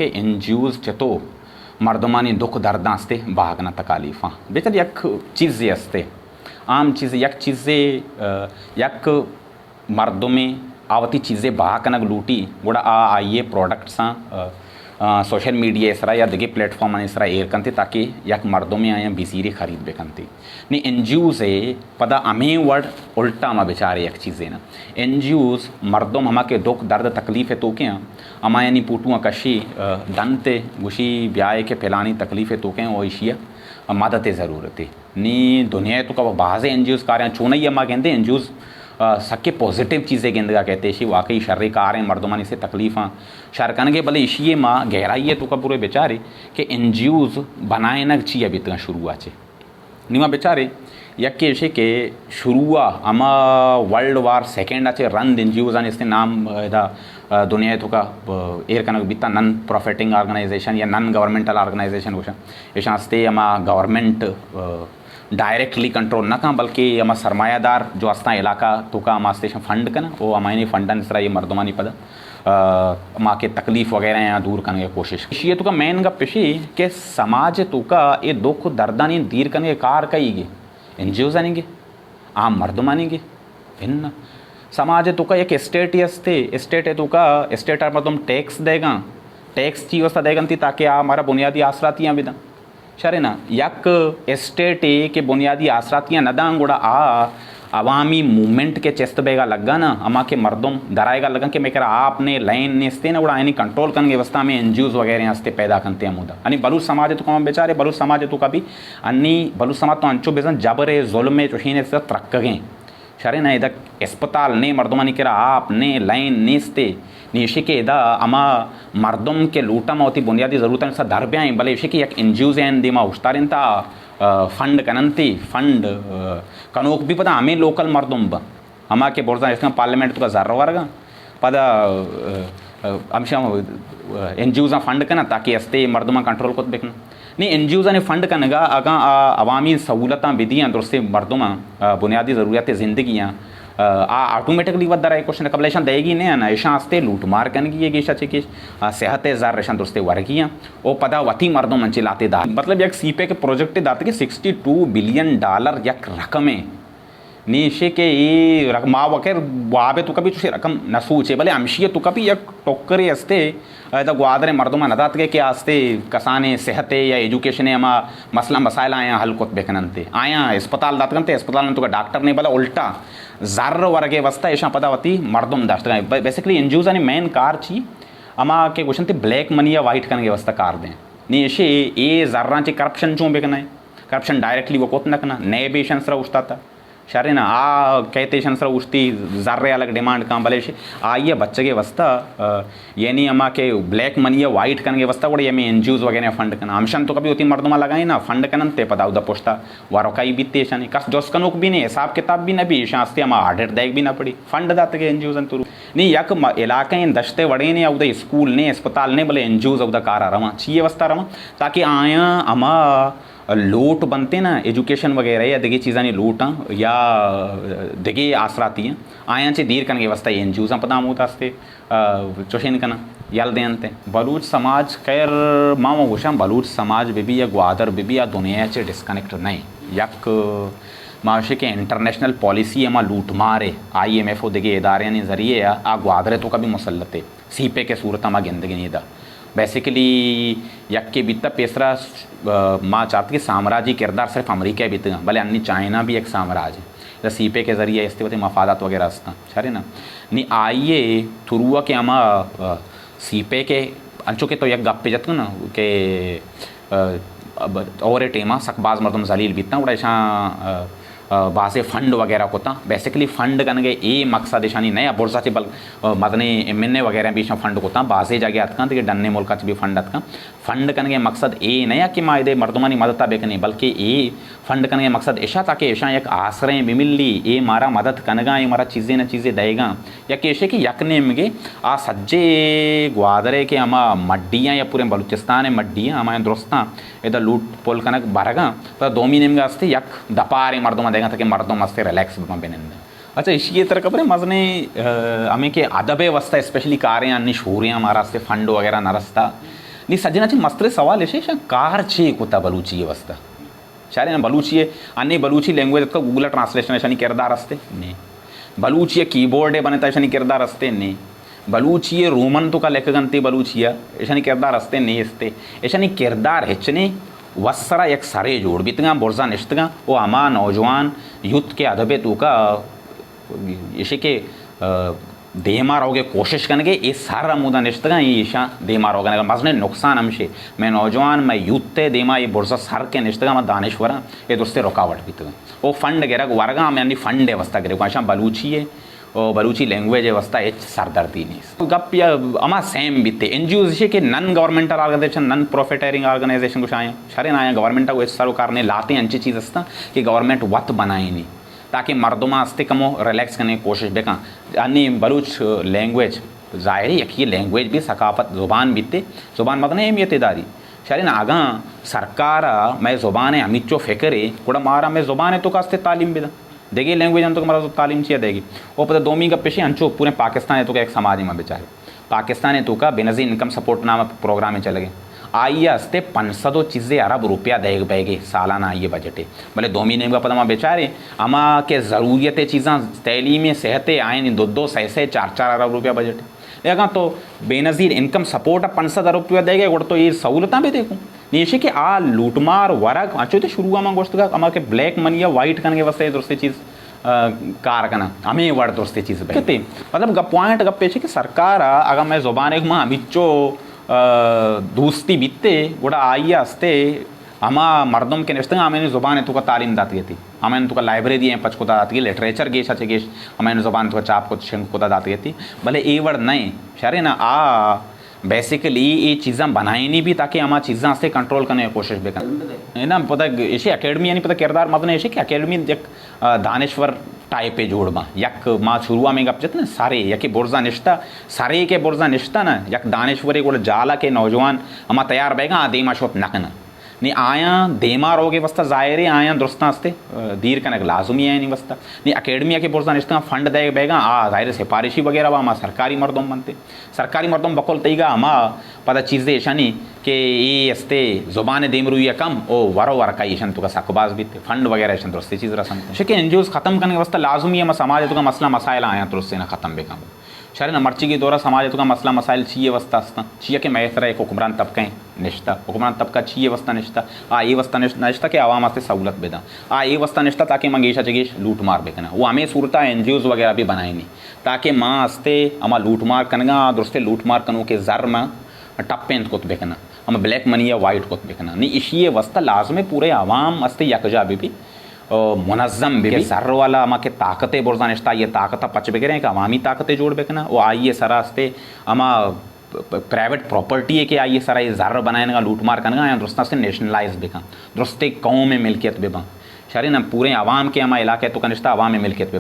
کہ N G Os چتو مردمانی دکھ درداں استے بہا کناں، تکالیفاں۔ بہتر یک چیزے استے، عام چیز، یک چیزے، آ، یک مردمے آ وتی چیزے بہا کنگ لوٹی، گڑا آ آئی ءِ پروڈکٹساں، آ، آ، سوشل میڈیا ءِ سرا یا دگہ پلیٹ فارمانی سرا ایر کنتے تاکہ یک مردمے آیاں بزیری خرید بکنتے۔ نی این جی اوز ءِ پدا ہمے وڑ الٹا ما بچارے یک چیزے نا۔ این جی اوز مردم ہما کہ دکھ درد تکلیف ءِ توکے آں، ہمایانی پوٹواں کشی، آ، دنت ءُ گوشی بیائے کہ پلانی تکلیف ءِ توکے آں و ایشی ءَ مدد ءِ ضرورت ہے۔ نی دنیا ءِ توکا بازیں این جی اوز کاریاں، چونائی ءَ ما گندے این جی اوز، آ، سکے پازیٹیو چیزے گندگا کئیت، ایشی واقعی شریں کاریں، مردمانی سے تکلیفاں شر کنگے، بلے ایشی ءَ ما گہرائی ءِ توکا برے بچارے کہ این جی اوز بنائینگ چیا بیتگاں شروع ءَ چہ۔ نی ما بچارے، یکے ایشی کہ شروع ءَ ہما ورلڈ وار سیکنڈ ءَ چہ رند این جی اوزانی استیں نام ادا، آ، دنیا ءِ توکا، آ، ایر کنگ بیتا، نان پروفٹنگ آرگنائزیشن یا نان گورنمنٹل آرگنائزیشن گوشاں۔ ایشاں استے ہما گورنمنٹ، آ، ڈائریکٹلی کنٹرول نہ کن، بلکہ ہما سرمایہ دار جو استاں علاقہ توکا ہما استے ایشاں فنڈ کناں، او ہمایانی فنڈانی سرا یہ مردمانی پدا، آ، ہما کہ تکلیف وغیرہ ہیں دور کنگ ءِ کوشش۔ ایشی ءِ توکا مین گپ ایشی کہ سماج ءِ توکا اے دکھ دردانی دیر کنگ ءِ کار کئیگے؟ این جی اوزانی گے؟ عام مردمانی گے؟ اناں۔ سماج ءِ توکا یک اسٹیٹے استے، اسٹیٹ ءِ توکا، اسٹیٹ ءَ مردم ٹیکس دیگاں، ٹیکس چی واسطہ دیگنتی؟ تاکہ آ مارا بنیادی آسراتیاں بدن۔ شریں نا، یک اسٹیٹے کہ بنیادی آسراتیاں نہ داں، گڑا آ عوامی موومنٹ کہ چست بیگا لگا نا، ہما کہ مردم درائیگا لگا کہ مئے کرا آپ نے، لین نیستے نا، گڑا آیانی کنٹرول کنگ ءِ واسطہ ہمے این جی اوز وغیرہ استے پیدا کنتے ہمودا۔ یعنی بلوچ سماج ءِ توکا ہم بچارے، بلوچ سماج ءِ توکا بھی انی بلوچ سماج تو انچو بزن جبر ءُ ظلم ءُ چوشیں ءِ سر ترکگیں۔ شریں نا، ادا اسپتال نے، مردمانی کرا آپ نے، لین نیستے۔ نی ایشی کہ ادا ہما مردم کہ لوٹاں ما وتی بنیادی ضرورتانی سرا در بیائیں، بلے ایشی کہ یک این جی اوز ءِ دیما اوشتارینتا، آ، فنڈ کننتی، فنڈ، آ، کنوک بھی پدا ہمے لوکل مردم با۔ ہما کہ برزاں اشکاں پارلیمنٹ توکا زر ورگاں، پدا، آ، آ، ہمشاں، آ، این جی اوزاں فنڈ کناں تاکہ استے مردماں کنٹرول کت بکناں۔ نی این جی اوزانی فنڈ کنگا اگاں آ عوامی سہولتاں بدیاں درستیں مردماں، آ، بنیادی ضروریات زندگیاں، آ، آ آٹومیٹکلی وت درائے کش نہ، قبل ایشاں دئیگی نہ اناں، ایشاں استے لوٹ مار کنگی ہے گیشا چہ گیش، آ، صحت ءِ زر ایشاں درستے ورگی آں، او پدا وتی مردم انچے لاتے دات۔ مطلب یک سی پیک پروجیکٹ دات کہ سکسٹی ٹو بلین ڈالر یک رقمے۔ نی ایشی کہ اے رق-، ما وکر واب ءِ توکا بھی چوشیں رقم نہ سوچے، بلے ہمشی ءِ توکا بھی یک ٹکرے استے، ادا گوادر ءِ مردماں نہ داتگے کہ آستے کسانیں صحت ءِ یا ایجوکیشن ءِ ہما مسئلہ مسائل آیاں حل کت بکننتے۔ آیاں اسپتال داتگنتے، اسپتال توکا ڈاکٹر نے، بلے الٹا زر ورگ ءِ واسطہ ایشاں پدا وتی مردم داشتگاں۔ بے-، بیسیکلی این جی اوزانی مین کار چی؟ ہما کہ گوشنتے بلیک منی ءَ وائٹ کنگ ءِ واسطہ کار دیں۔ نی ایشی اے زراں چہ کرپشن چون بکنائیں؟ کرپشن ڈائریکٹلی وہ کت نہ کناں، نیب ایشاں سرا اوشتاتا۔ شریں نا، آ کئیت ایشاں سرا اوشتی زر ءِ الگ ڈیمانڈ کن، بلے ایشی آئی ءِ بچگ ءِ واسطہ، آ، یعنی ہما کہ بلیک منی ءَ وائٹ کنگ ءِ واسطہ گڑا ہمے این جی اوز وغیرہ فنڈ کناں۔ ہمشاں توکا بھی وتی مردماں لگائیں نا، فنڈ کننتے پدا اودا پشتا ورکائی بیت ایشانی۔ کس جست کنوک بھی نہیں، حساب کتاب بھی نہ بھی، ایشاں استے ہما آڈٹ دئیگ بھی نہ پڑی۔ فنڈ داتگے این جی اوزاں ترو۔ نی یک م-، علاقہ ایں دشت ءِ وڑیں نے، اودا اسکول نے، اسپتال نے، بلے این جی اوز اودا کارا رواں۔ چی ءِ واسطہ رواں؟ تاکہ آیاں ہما لوٹ بنتے نا، ایجوکیشن وغیرہ یا دگہ چیزانی لوٹاں یا دگہ آسراتیاں، آیاں چہ دیر کنگ ءِ واسطہ این جی اوزاں پدا ہمودا استے، آ، چوشین کناں، یل دینتے۔ بلوچ سماج، خیر، ما وہ گوشاں، بلوچ سماج بہ بی یا گوادر بہ بی، آ دنیا چہ ڈسکنیکٹ نہ ایں۔ یک ما گوشے کہ انٹرنیشنل پالیسی ہما لوٹ مارے، آئی ایم ایف و دگہ ادارہانی ذریعے آ، آ گوادر ءِ توکا بھی مسلط ہے۔ سی پیک ءِ صورت ءَ ما گندگیں ادا۔ بیسیکلی یکے بیتا پیسرا، آ، ما چارت کہ سامراجی کردار صرف امریکہ ءِ بیتگاں، بلے انی چائنا بھی یک سامراج ہے۔ ادا سی پیک ءِ ذریعہ استے وتی مفادات وغیرہ استاں، شرے نا؟ نی آئی ءِ تھرو ءَ کہ ہما، آ، سی پیک ءِ انچو کہ تو یک گپے جت کن نا کہ، آ، اب اور ٹیما سک باز مردم ذلیل بیتاں، گڑا ایشاں، آ، آ، بازیں فنڈ وغیرہ کتاں۔ بیسیکلی فنڈ کنگ ءِ اے مقصد ایشانی نہ، برزا چہ بل-، آ، مزنیں ایم این اے وغیرہ بھی ایشاں فنڈ کتاں، بازیں جاگہ اتکاں، دگہ ڈنیں ملکاں چہ بھی فنڈ اتکاں۔ فنڈ کنگ ءِ مقصد اے نہ کہ ما ادے مردمانی مدد ءَ بکنیں، بلکہ اے فنڈ کنگ ءِ مقصد ایشا تاکہ ایشاں یک آسرے بہ ملی، اے مارا مدد کنگاں، اے مارا چیزے نہ چیزے دئیگاں۔ یک ایشے کہ یک نیمگے آ سجے گوادرے کہ ہما مڈیاں یا پوریں بلوچستان ءِ مڈیاں ہمایاں درستاں ادا لوٹ پل کنگ برگاں، پدا دومی نیمگا استے یک دپارے مردماں دئیگاں تاکہ مردم استے ریلیکس بباں، بننداں۔ اچھا، ایشی ءِ ترا خبریں مزنیں، آ، ہمیں کہ ادب ءِ واسطہ اسپیشلی کاریں انی شوریاں مارا استے فنڈ وغیرہ نہ رستا۔ نی سجنا چہ مستریں سوال ایش، ایشاں کار چے کتا بلوچی ءِ واسطہ؟ شارے نا بلوچی ءِ، انی بلوچی لینگویج اتکا گوگل ءَ ٹرانسلیشن، ایشانی کردار ہستے؟ نے۔ بلوچی ءِ کیبورڈ ءَ بنتا، ایشانی کردار ہستے؟ نے۔ بلوچی ءِ رومن توکا لکھگ انتے بلوچی ءَ، ایشانی کردار ہستے؟ نیستے۔ ایشانی کردار ہچ نے۔ وسرا یک سرے جوڑ بیتگاں، برزا نشتگاں، و ہما نوجوان یوتھ کہ ادب ءِ توکا ایشی کہ، آ، دیما روگ ءِ کوشش کنگے، اے سر ہمودا نشتگاں، اے ایشاں دیما روگ ءَ مزنیں نقصان ہمشے۔ مئے نوجوان، مئے یوتھ ءِ دیما اے برزا سر کہ نشتگاں، ہما دانشوراں اے درستیں رکاوٹ بیتگاں۔ او فنڈ گرگ ورگاں، ہمے انی فنڈ ءِ واسطہ گرگ، ایشاں بلوچی ءِ، او بلوچی لینگویج ءِ واسطہ ہچ سردردی نیست۔ گپ یا ہما سیم بیتے، این جی اوز ایشی کہ نان گورنمنٹل آرگنائزیشن، نان پروفیٹیئرنگ آرگنائزیشن گوشاں آیاں۔ شریں آیاں گورنمنٹ ءَ گوں ہچ سروکار نے، لہتیں انچیں چیز ہستاں کہ گورنمنٹ وت بنائینی۔ تاکہ مردماں ہستے کمو ریلیکس کنگ ءِ کوشش بکن۔ یعنی بلوچ لینگویج، ظاہر ہے یکے لینگویج بی، ثقافت، زبان بیتے، زبان مزنیں اہمیت داری۔ شریں اگاں سرکار ءَ مئے زبان ءِ ہمیچو فکر ہے، گڑا مارا مئے زبان ءِ توکا ہستے تعلیم بدن۔ دگہ لینگویج ہم تو مرا تعلیم چیا دے گی۔ او پدا دومی گپ ایشی، انچو پورے پاکستان ءِ توکا یک سماجے ما بچارے۔ پاکستان ءِ توکا بینظیر انکم سپورٹ نام ءِ پروگرامے چلگے۔ آئی ءَ ہستے پنچ سد و چیزے ارب روپیہ دئیگ بئیگے سالانہ آئی ءِ بجٹ ءَ۔ بلے دومی نیمگا پدا ما بچارے، ہما کہ ضروریت ءِ چیزاں، تعلیم، صحت، آئین دو دو سئے سئے چار چار ارب روپیہ بجٹ ءَ۔ اگاں تو بینظیر انکم سپورٹ ءَ پنچ سد ارب روپیہ دئیگے، گڑا تو اے سہولتاں بہ دے کن۔ نی ایشی کہ آ لوٹ مار ورگ، انچو تے شروع ءَ ما گوشتگ، ہما کہ بلیک منی ءَ وائٹ کنگ ءِ واسطہ اے درستیں چیز، آ، کار کناں، ہمے وڑ درستیں چیز بکتے۔ مطلب گپ، پوائنٹ گپ ایشی کہ سرکار ءَ اگاں مئے زبان ءَ ما ہمیچو، آ، دوستی بیتے، گڑا آئی ءَ ہستے ہما مردم کہ نشتگ، ہمے زبان ءِ توکا تعلیم دات گیتی، ہمے توکا لائبریری ءَ پچ کتا دات گیتی، لٹریچر گیش ءَ چہ گیش ہمے زبان ءِ توکا چاپ کت، شنگ کتا دات گیتی۔ بلے اے وڑ نہ ایں، شریں نا، آ بیسیکلی اے چیزاں بنائینی بی تاکہ ہما چیزاں ہستے کنٹرول کنگ ءِ کوشش بکن۔ اے نا، پدا ایشی اکیڈمی یعنی پدا کردار مزن ایشی کہ اکیڈمی یک، آ، دانشور ٹائپ ءَ جوڑ باں۔ یک ما شروع ءَ ہمے گپ جت نا، سرے یکے برزا نشتہ، سرے کہ برزا نشتہ نا، یک دانشورے گڑا جالا کہ نوجوان ہما تیار بیگاں، آ دیما شوت نہ کناں۔ نی آیاں دیما روگ ءِ واسطہ ظاہر ہے آیاں درستاں ہستے، آ، دیر کنگ لازمی ہے آیانی واسطہ۔ نی اکیڈمی ءَ کہ برزا نشتگاں فنڈ دئیگ بیگاں، آ ظاہر ہے سفارشی وغیرہ با ہما سرکاری مردم بنتے۔ سرکاری مردم بکل تئیگا ہما پدا چیزے ایشانی کہ اے استے زبان دیمروئی کم او ورو ورکائی ایشان توکا سک باز بیت، فنڈ وغیرہ ایشان درستی چیز رسنت۔ شکہ این جی اوز ختم کنگ واسطہ لازمی ہے ہما سماج توکا مسئلہ مسائل آیاں درستی نہ ختم بکن۔ شریں مرچیگی دورا سماج توکا مسئلہ مسائل چیے واسطہ ہستاں؟ چیا کہ مئے سرا یک حکمران طبقہ نشتہ۔ حکمران طبقہ چیے واسطہ نشتہ؟ آ اے واسطہ نش-، نشتہ کہ عوام واسطے سہولت بداں۔ آ اے واسطہ نشتہ تاکہ من گیشا چہ گیش لوٹ مار بکناں۔ و ہمے صورتا این جی اوز وغیرہ بھی بنائینی۔ تاکہ ما استے ہما لوٹ مار کنگا، آ درستے لوٹ مار کنوکے زر ما ٹپینت کت بکناں، ہما بلیک منی ءَ وائٹ کت بکناں۔ نی ایشی ءِ واسطہ لازم ہے پورے عوام استے یکجا بہ بی، آ، منظم بہ بی۔ کہ زر والا ہما کہ طاقت ءِ برزا نشتہ، یہ طاقت ءَ پچ بگریں کہ عوامی طاقت ءَ جوڑ بکناں و آئی ءِ سرا استے ہما پ-، پ-، پرائیویٹ پراپرٹی ہے کہ آئی ءِ سرا یہ زر بنائینگا، لوٹ مار کنگا، آیاں درستاں استے نیشنلائز بکن، درستے قوم ءِ ملکیت بہ بن۔ شریں نا، پوریں عوام کہ ہما علاقہ توکا نشتہ، عوام ءِ ملکیت بہ